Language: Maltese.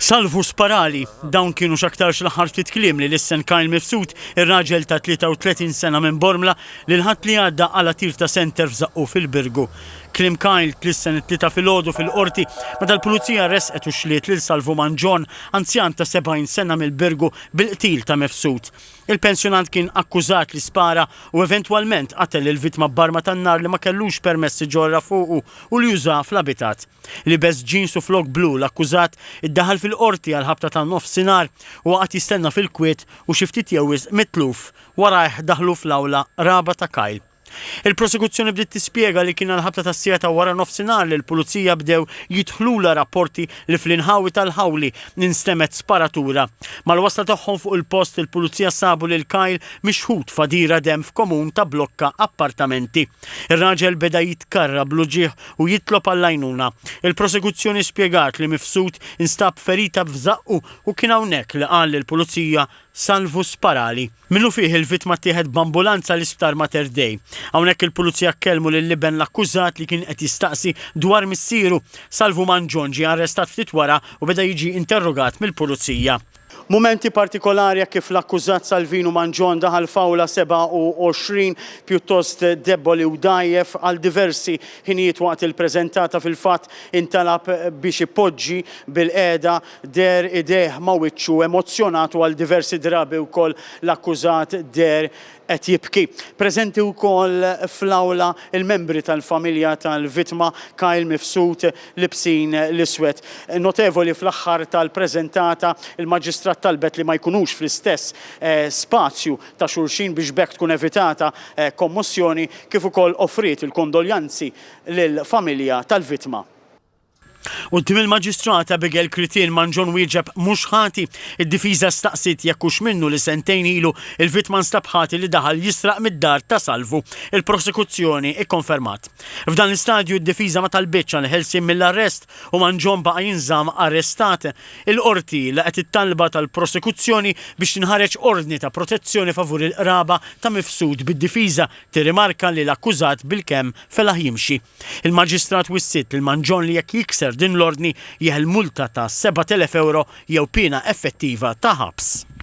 Salvu sparali, dawn kienu x'aktarx l-aħħar ftit kliem li lissen Kyle Mifsud, ir-raġel ta' 33 sena minn Bormla li l-Ħadd li għadda qala' tir ta' senter f'żaqqu fil-Birgu. Kliem Kyle tlissen it-Tlieta filgħodu fil-Qorti meta l-Pulizija ressqet u xliet lil Salvu Mangion, anzjan ta' 70 sena mill-Birgu bil-qtil ta' Mifsud. Il-pensjonant kien akkużat li spara u eventwalment qatel lill-vittma b'arma tan-nar li ma kellux permess iġorrha fuqu u li użaha fl-abitat. Libes jeans u flokk blu, l-akkużat iddaħħal fil-Qorti għall-ħabta ta' nofsinhar u qagħad jistenna fil-kwiet u xi ftit jew wisq mitluf. Warajh daħlu fl-awla qraba ta' Kyle. Il-prosekuzzjoni bdiet tispjega li kien għall-ħabta tas-siegħa ta' waranofsinhar li l-pulizija bdew jidħlulha rapporti li fl-inħawi tal-Ħawli instemgħet sparatura. Mal-wasla tagħhom fuq il-post il-pulizija sabu lil Kyle mixħut f'għadira demm f'komun ta' blokka appartamenti. Ir-raġel beda jitkarrab bl-uġigħ u jitlob għall-għajnuna. Il-prosekuzzjoni spjegat li Mifsud instab ferita f'żaqqu u kien hawnhekk li qal lill-pulizija Salvu sparali. Minnufih il-vittma ttieħed b'ambulanza l-Isptar Mater Dei. Hawnhekk il-pulizija kellmu lill-iben l-akkużat li kien qed jistaqsi dwar missieru. Salvu Mangion ġie arrestat ftit wara u beda jiġi interrogat mill-pulizija. Mumenti partikolari hekk kif l-akkużat Salvinu Mangion daħal f'awla 27 pjuttost debboli u dgħajjef għal diversi ħinijiet waqt il-preżentata fil-fatt intalab biex ipoġġi bilqiegħda deher idejh ma' wiċċu emozzjonat u għal diversi drabi wkoll l-akkużat deher qed jibki. Preżenti wkoll fl-awla l-membri tal-familja tal-vittma Kyle Mifsud libsin l-iswed. Notevoli fl-aħħar tal-preżentata il-Maġistrat talbet li ma jkunux fl-istess spazju ta' xulxin biex b'hekk tkun evitata kommossjoni kif ukoll offriet il-kondoljanzi lill-familja tal-vittma. Quddiem il-Maġistrat Abigail Critien, Mangion wieġeb mhux ħati. Id-difiża staqsiet jekk hux minnu li sentejn ilu il-vittma nstab ħati li daħal jisraq mid-dar ta' Salvu. Il-prosekuzzjoni ikkonfermat. F'dan l-istadju d-difiża ma talbitx għal ħelsien mill-arrest u Mangion baqa' jinżamm arrestat. Il-Qorti laqgħet it-talba tal-prosekuzzjoni biex tinħareġ ordni ta' protezzjoni favur il-qraba ta' Mifsud bid-difiża tirrimarka li l-akkużat bilkemm felaħ jimxi. Il-Maġistrat wissiet lil Mangion li jekk jikser din l-ordni jeħel multa ta' 7,000 ewro jew piena effettiva ta' ħabs.